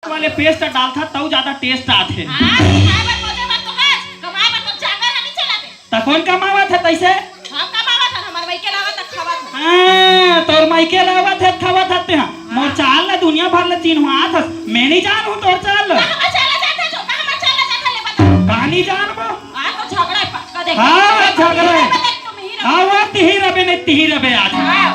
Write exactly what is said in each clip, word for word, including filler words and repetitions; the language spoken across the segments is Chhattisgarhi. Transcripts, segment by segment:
वाले पेस्ट डालथा, तऊ ज्यादा टेस्ट आथे। हाँ, खाए बर, पोजे बर तो हस, कमाए बर तो चाकर ह नहीं चलत हे। त कौन कमावत हे तैसे? हम कमावत हन, हमर माई के लावत हन, खावत हन। हाँ, तोर माई के लावत हे, खावत हते हैं। मोर चाल ला दुनिया भर ले चिन्हवात हस। मैं नहीं जानहूँ तोर चाल ला। कहाँ हमर चाल ला जात हस, कहाँ हमर चाल ला जात हस, ले बता। कहाँ नहीं जानबो? आ तो झगड़ा है पक्का, देख। हाँ, झगड़ा है। तुम ही रहो। हाँ, वो तिही रबे नहीं, तिही रबे आज। हाँ।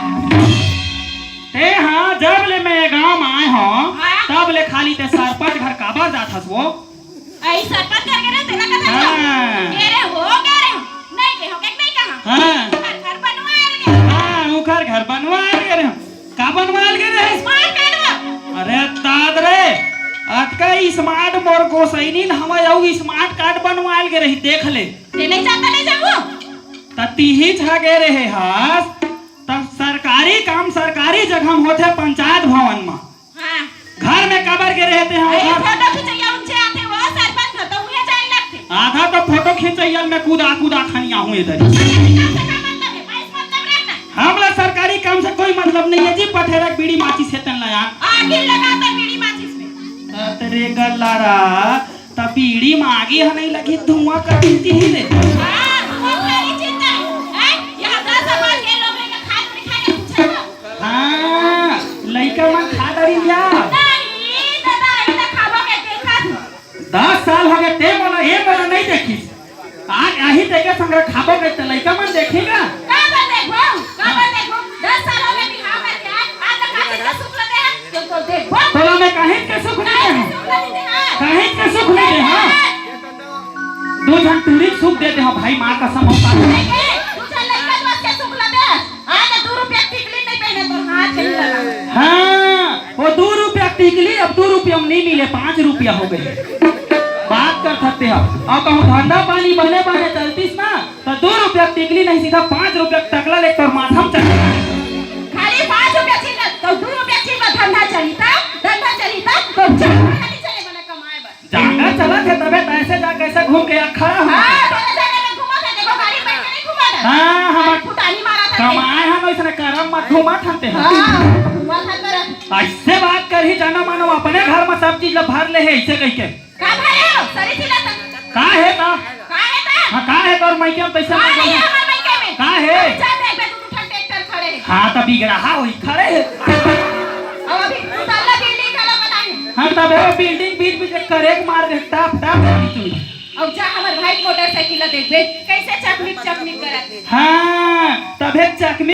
ते हाँ, जब ले मैं ये गाँव में आए हूँ, हाँ। तब ले खाली ते सरपंच घर काबर जात हस वो? आई सरपंच घर गे रहे, तेला कथा हाँ। गे रहे हो, गे रहे हो। नहीं गे हो, के नहीं कहा? हाँ। घर, घर बनवाए गे। हाँ, उखर घर बनवाए गे रहे। का बनवाए गे रहे? स्मार्ट कार्ड बा। अरे दाद रे, अतका स्मार्ट मोर गोसैनी न हवय, अउ स्मार्ट कार्ड बनवाए गे रही, देख ले। ते नहीं जाता, नहीं जाबो। त तिही झा गे रहे हस, त सरकारी काम सरकारी जगह में होथे, पंचायत भवन में। हाँ। घर में काबर गे रहे ते हम अरे, घर? फोटो खिंचैया उनसे आथे, वो सरपंच घर तो उहे जाए लगथे। आधा तो फोटो खिंचैया में कूदा कूदा खनिया हुए इधर। सरकारी काम से का मतलब है? भाई, इसका मतलब रखना। हमला सरकारी काम से कोई मतलब नहीं है जी, पठेरा के बीड़ी माचिस है तेन ला यार। आगे लगा तो बीड़ी माचिस में। अतरे गल्लारा, त बीड़ी मागी ह नहीं लगी, धुआं कर देती ही रे। हाँ, वो मेरी चिंता है। हैं? यहाँ दस समाज के लोग लेकर खा, खा के पूछे तो। हाँ, लइका मन खा डरी या? नहीं, दादा, अभी तक खाबो के देखा तू। दस साल हो गए, ते मोला, ए मोला नहीं देखिस। आज आही तेके संग खाबो के ते लइका मन देखी का? का बात देखबो? का बात देखबो? दस साल हो गए बिहाव करके आए, आज तक का चीज का सुख लगे है? तो, तो देखबो। तोला मैं कहीं के सुख नहीं दे हूँ। सुख नहीं दे, हाँ। कहीं के सुख नहीं दे, हाँ। दू झन टूरी के सुख देते हो भाई, माँ कसम होता है। नहीं, नहीं, दू झन लइका के सुख लगे। आज दू रुपया टिकली नहीं पहने तो हाथ नहीं लगा। हाँ, वो दू रुपया टिकली अब दू रुपया में नहीं मिले, पाँच रुपया हो गए। बात कर सकते हो। अब कहूँ धंधा पानी बने बने चलतीस ना, तो दू रुपया टिकली नहीं, सीधा पाँच रुपया टकला ले तोर माथा में चढ़। खाली पाँच रुपया चीज, तो दू रुपया चीज में धंधा चली, तब धंधा चली, तब तो चल, नहीं चले बने कमाए बर। जांगर चलत हे तभे तैसे जा कैसे घूम के आ खड़ा हो। हाँ, तोरे जाने में घूमत हे, देखो गाड़ी बैठ के नहीं घूमत हे। हाँ, हम फुटानी मारत हे। कमाए हम इसने करम मत घूमत हन ते। हाँ, घूमत हे करम। ऐसे बात करही जाना मानो अपने घर में सब चीज ला भर ले हे ऐसे कह के। का भरे हो? सरी थी ला तक। का हे ता? का हे ता? हाँ, का हे तोर मायके में पैसा का मत नहीं बोल। है हमारे मायके में? का हे? अरे जा देख बे, दू ठन ट्रैक्टर खड़े हे। हाँ, त बिगड़ा हा वही खड़े हे। अब अभी दू तल्ला बिल्डिंग का लोग बनाए। हाँ, तब वो बिल्डिंग बीच बीच में करेक मार दे, टाप टाप करी तू। अब जा हमर भाई के मोटरसाइकिल ला देख बे, कैसे चकमिक चकमिक करत हे। हाँ, तभे चकमिक